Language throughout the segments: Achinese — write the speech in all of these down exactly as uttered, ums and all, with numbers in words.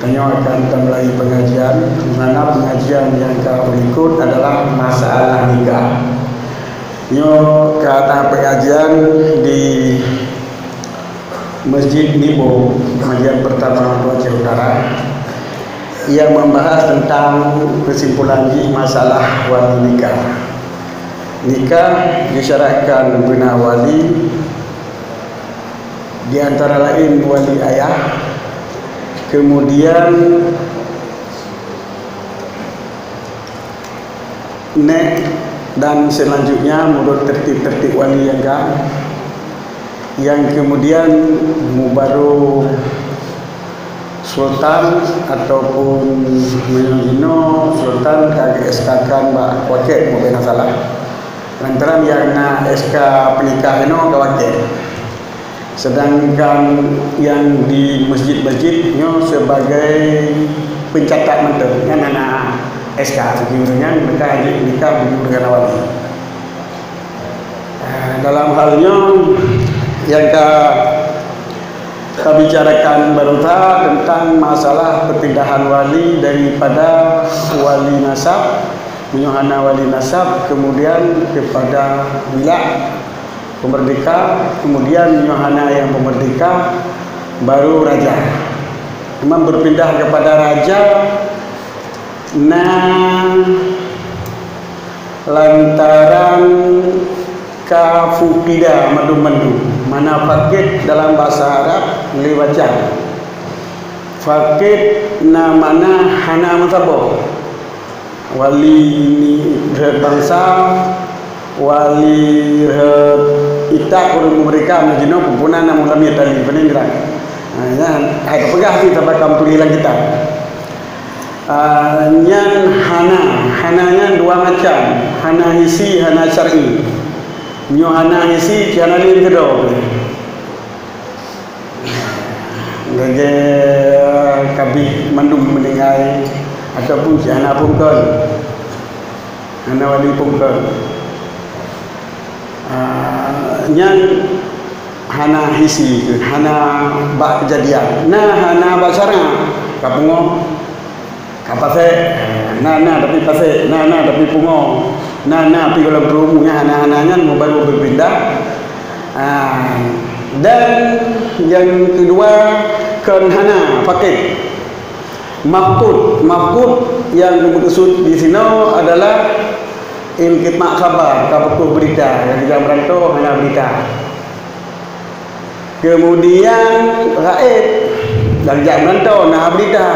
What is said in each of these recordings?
Nyoe akan tamulai pengajian, di mana pengajian nyang ka likot adalah masalah nikah. Nyoe ka ta pengajian di Masjid Nibo, pengajian pertama Aceh Utara, yang membahas tentang kesimpulan di masalah wali nikah. Nikah disyaratkan beuna wali, di antara lain wali ayah, kemudian nek, dan selanjutnya menurut tertib-tertib wali nyang ka, yang kemudian mubaru sultan ataupun meunyoe jinoe sultan ka geu-SK-kan bak wakil, mungkin salah. Lantaran nyang na SK peunikah inoe ka wakil. Sedangkan nyang di masjid-masjid nyoe sebagai pencatat mantong, nyan hana SK, seugeunyan nikah jih nikah bujur dengan wali. Ah, dalam hal nyoe nyang ka tabicarakan baroesa tentang masalah perpindahan wali daripada wali nasab, meunyoe hana wali nasab, kemudian kepada wilak, peumerdeka, kemudian nyoe hana nyang peumerdeka, baru raja. Memang berpindah kepada raja na lantaran ka fuqida mandum-mandum. Mana fakid dalam bahasa Arab lé baca. Fakid na mana hana meusaboh. Wali ni rhot bansa, wali rhot itak ureueng meumerdeka, meunyoe jinoe peupunan na mulamie tali, peuneng nyan. Ha, nyan hai tapeugah cit sabab ka meutuléh lam kitab. Ah, nyan hana, hana nyan dua macam, hana hisi, hana syar'i. Nyoe hana hisi, ci hana lé keudroe. Lagèe kabeh mandum meuninggai ataupun ci hana pungkon. Hana wali pungkon. Ah, nyan hana hisi, hana bak keujadian. Na hana bak syara, ka pungoh. Ka pasek, na, na tapi pasek, na, na tapi pungoh, na, na tapi gohlom peurumu nyan hana-hana nyan mubaru beupindah. Ah, dan nyang keudua kon hana fakid. Mafkut, mafkut nyang geumeukeusut disinoe adalah inqita' khabar, ka putôh beurita, nyang geujak meuranto hana beurita. Kemudian gaib, dan jak meuranto na beurita.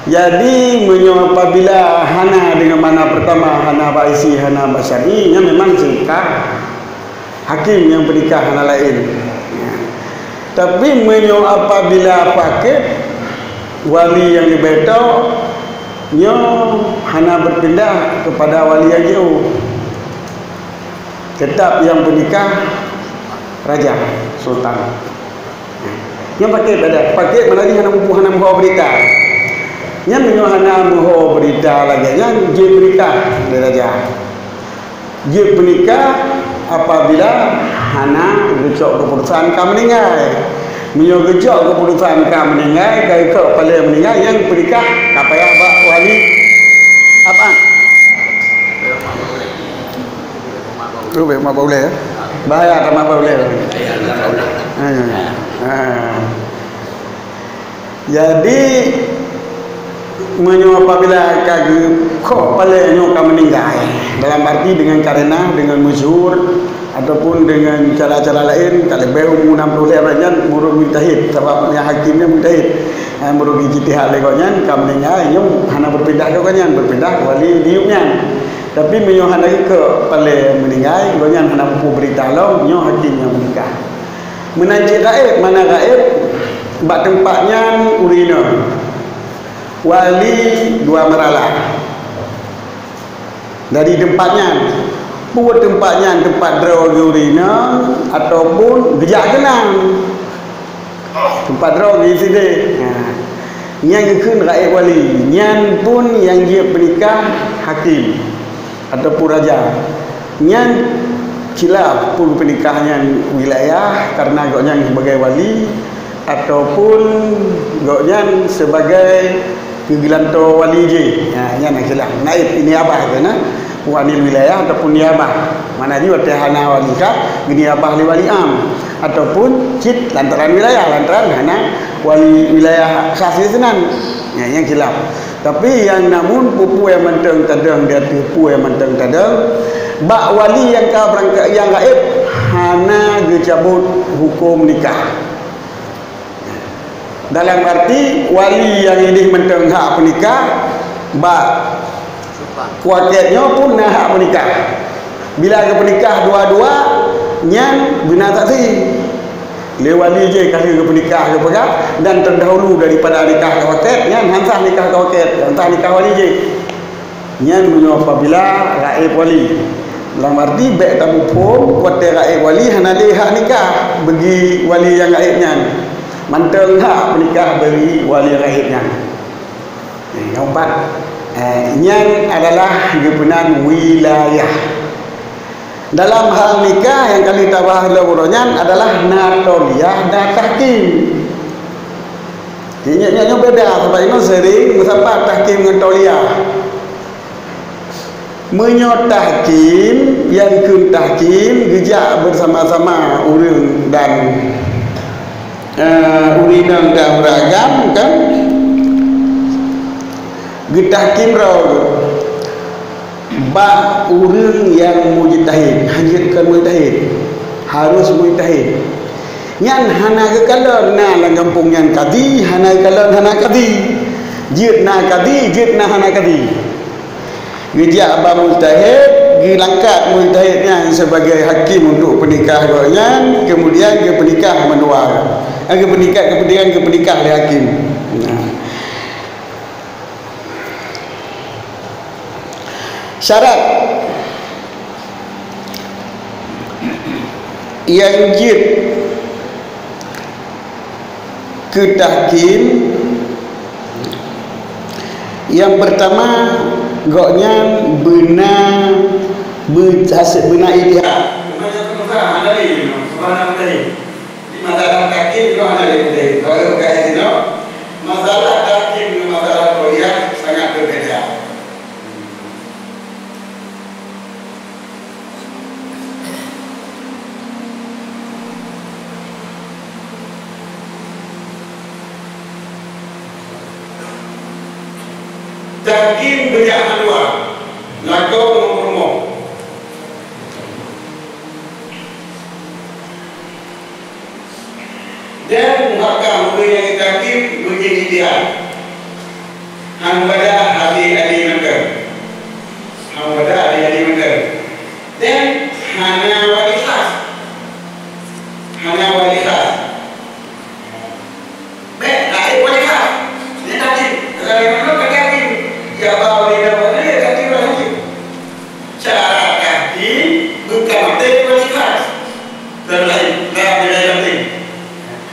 Jadi meunyoe apabila hana deungon makna pertama, hana bak hisi, hana bak syar'i, nyan memang seunikah hakim nyang peunikah hana laén. Tapi meunyoe apabila fakid, wali nyang leubeh top, nyoe hana beupindah keupada wali nyang jiôh. Teutap nyang peunikah raja, sultan. Nyan pakè pada, pakè mana jih hana mupu, hana meuho beurita. Nyan meunyoe hana meuho beurita lagèe nyan, jeuet peunikah lé raja. Jeuet peunikah apabila hana geucok keuputusan ka meuninggai. Meunyoe geucok keuputusan ka meuninggai, ka geukheun paleng meuninggai, nyan peunikah ka payah bak wali. Apa? Rubek mak baulé, ya? Bahaya tak mak baulé. Ha, ya, ya. Ha. Jadi, meunyoe apabila ka geukoh paleng nyoe ka meuninggai, dalam arti dengan karena, dengan masyhur, ataupun dengan cara-cara laén, ka leubeh umu enam puluh lhèe nyan meureuh mujtahid, sabab nyang hakim nyan mujtahid. Ha, meureuh ijtihad lé gobnyan, ka meuninggai, nyoe hana beupindah keu gobnyan, beupindah keu wali diyueb nyan. Tapi meunyoe hana geukheun paleng meuninggai, gobnyan hana mupu beurita lom, nyoe hakim nyang meuninggai. Meunan cit gaéb, mana gaéb? Bak teumpat nyan ureueng inong. Wali dua meurala. Dari teumpat nyan, peue teumpat nyan teumpat droe geuh ureueng inong ataupun geujak keunong? Teumpat droe geuh sidéh. Ha. Nyan geukheun gaéb wali. Nyan pun nyang jeuet peunikah hakim ataupun raja. Nyan khilaf peue peunikah nyan wilayah, karena gobnyan sebagai wali, ataupun gobnyan sebagai geugeulantoe wali jih. Ha, nyan nyang khilaf. Naib, niabah keunan, walil wilayah ataupun niabah. Makna jih watèe hana wali khas, geuniabah lé wali am, ataupun cit lantaran wilayah, lantaran hana wali wilayah khas di sinan. Nyan, nyan khilaf. Tapi nyang namun peue-peue nyang mantong tadong di ateueh peue nyang mantong tadong, bak wali nyang ka beurangkat, nyang gaéb, hana geucabot hukôm nikah. Dalam arti wali nyang idéh mantong hak peunikah, bak kuakét nyoe pun na hak peunikah. Bila geupeunikah dua-dua, nyan beuna saksi. Lé wali jih ka lheueh geupeunikah geupeugah, dan terdahulu daripada nikah kuakét, nyan han sah nikah kuakét, han sah nikah wali jih. Nyan meunyoe apabila gaéb wali. Lam arti bèk tamuphom, watèe gaéb wali hana lé hak nikah bagi wali nyang gaéb nyan. Mantong hak peunikah bagi wali nyang gaéb nyan. Nyang keumpat, eh, nyan adalah geupeunan wilayah. Dalam hal nikah nyang ka lheueh tabahas lom uroe nyan adalah na tauliah, na tahkim. Nyoe, nyoe, nyoe beda, sabab inoe sering meusapat tahkim ngon tauliah. Meunyoe tahkim, nyang kheun tahkim geujak beusama-sama ureueng dan, eh, ureueng inong dan ureueng agam, kan? Geutahkim droe bak ureueng nyang mujtahid, hana jeuet kon mujtahid, harus mujtahid. Nyan hana geukalon na lam gampông nyan kadi, hana geukalon hana kadi. Jeuet na kadi, jeuet na hana kadi. Geujak bak mujtahid, geulangkat mujtahid nyan sebagai hakim untuk peunikah gobnyan, kemudian geupeunikah mandua. Eh, geupeunikah, kemudian geupeunikah lé hakim. Nah. Syarat nyang jeuet keu tahkim, nyang peurtama, gobnyan beuna beu-, hase-, beuna ijtihad. Di masalah tahkim nyoe hana lé mudeh. Kalau ka inoe, masalah tahkim ngon masalah kuliah sangat berbeda. Tahkim beujak mandua, lakoe ngon peurumoh. Dan muhakam ureueng nyang geutahkim beujeuet ijtihad. Han bada ahli-ahli mantong. Han bada ahli-ahli mantong. Dan hana wali khas. Hana wali khas. Bèk, laén wali khas. Nyan tahkim. Kalau memang ka tahkim, ya, ba wali dah wali, ya, tahkim wali. Cara tahkim bukan maté wali khas. Dan lain, dan lain, lain.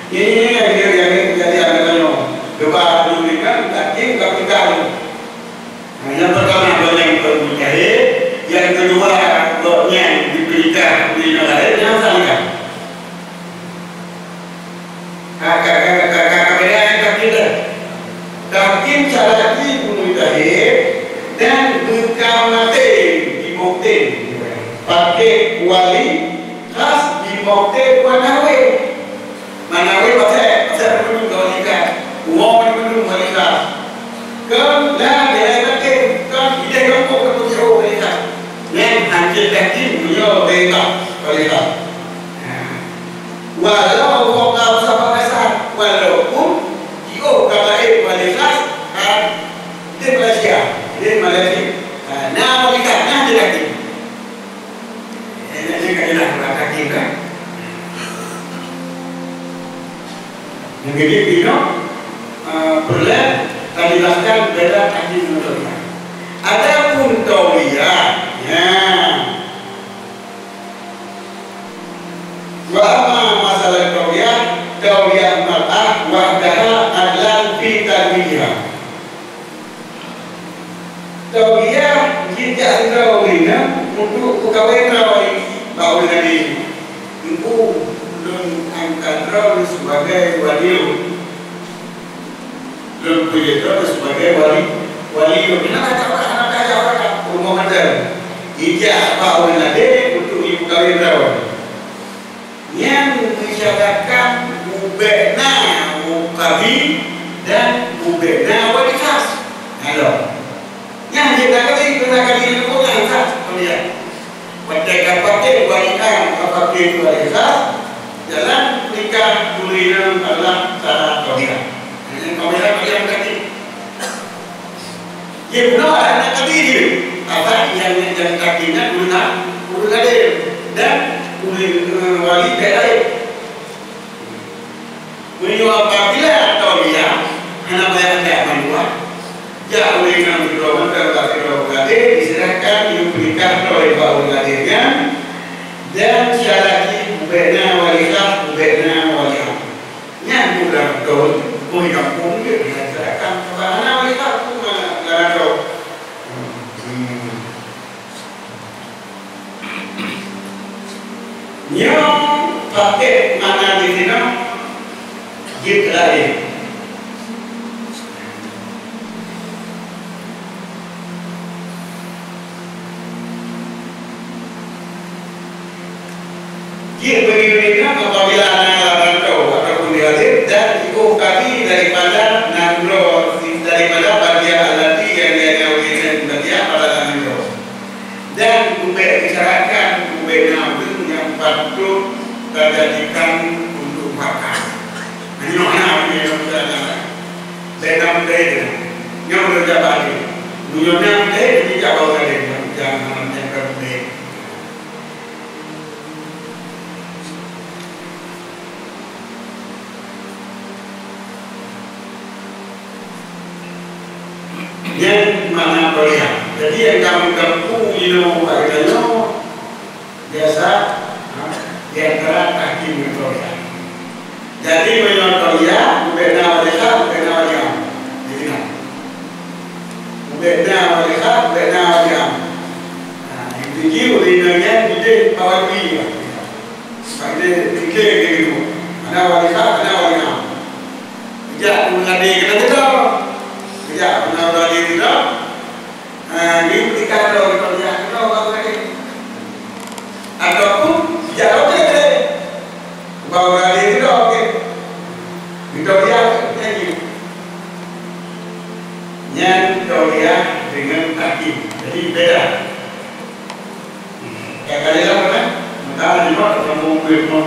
Ini, ini yang, yang, yang jadi ada tanya. Coba dulu ni kan, tahkim bukan nikah tu. Nah, yang pertama, gobnyan bukan mujtahid. Yang kedua, gobnyan diperintah di negara, jangan salah. Ka, ka, ka, ka, ka, ka beda ngon tahkim dah. Tahkim syarat jih mujtahid dan bukan maté dibukti. Pakai wali khas dibukti bukan nawe. Manawi pasai, pasai peunung keu wali khas. Uroe peunung wali khas. Kon na nilai penting, kon ideh kampung kampung jauh wali khas. Nyan hancet daging meunyoe bebas wali khas. Walau fokus sama kasar, walaupun jiôh ka laén wali khas, kan, di Malaysia, di Malaysia, na wali khas, nyan hancet daging. Ini, ini kan jelas bukan daging, kan? Jadi, inoe, eh, peureulèe tajelaskan beda tahkim ngon tauliyah. Adapun tauliyah, ya. Wa amma masalah tauliyah, tauliyah mar'ah wahdaha adlan fi tazwijiha. Tauliyah jih jak sidroe ureueng inong untuk peukawen droe bak ureueng gadeng. Teungku, ulôn angkat droe sibagai wali. Lôn peujeuet droe sibagai wali, wali. Hana tajak, hana tajak rumoh adat. Ijak bak ureueng até untuk jipeukawen droe. Nyan meusyaratkan ubena u kadhi dan ubena wali khas. Nyan lom. Nyan jeuet na kadhi, keu na kadhi nyan pun nyan khas, keumudian. Watèe ka patéh wali am, ka patéh wali khas, jalan nikah turi nyan adalah cara tauliah. Nyan tauliah, tauliah kadhi. Jeuet bunoe aneuk kadhi jih. Asai nyang, nyang kadhi nyan ureueng, ureueng adé dan ureueng, eh, wali bèk laén. Meunyoe apabila tauliah hana payah jak mandua, jak ureueng nyang sidroe mantong bak sidroe ureueng adé, diserahkan yue peunikah droe bak ureueng adé nyan, dan syarat jih ubena wali khas, ubena wali am. Nyan peue lam beutôi, boh gampông jeuet diserahkan keu hana wali khas, peue lam beutôi. Hmm. Nyoe pakèk makna di sinoe jeuet laén. Jeuet bagi ureueng nyan apabila na lam rantau ataupun di Mesir dan jiôh kadi daripada nanggroe, daripada badiah allati nyang geutanyoe badiah pada nanggroe. Dan ubek disyaratkan ubena ureueng nyang patut tajadikan untuk makan. Meunyoe hana, meunyoe hana, bèk na meudahi. Nyoe meunurot jabat jih. Meunyoe na meudahi, jadi jabat ureueng laén nyang, nyang, nyang ka meudahi. Nyan makna tauliah. Jadi, nyang ka meuteumpu jinoe bak geutanyoe, biasa, ha, di antara tahkim ngon tauliah. Jadi, meunyoe tauliah, ubena wali khas, ubena wali am. Jadi, nah. Ubena wali khas, ubena wali am. Nah, inti jih, ureueng nyan jideh bak wali. Bak jideh, jideh lagèe nyoe. Ada wali khas, ada wali am. Ijak ureueng adé keunan keudroe. Ijak ureueng adé keudroe. Ha, di pernikahan droe, di pernikahan droe, baru lagi. Ataupun, jak lagi. Baru lagi itu dah, okey. Di tauliah, nyanyi. Nyan tauliah dengan tahkim. Jadi, beda. Kakak dia lah, kan? Maka, lima, kamu, kamu,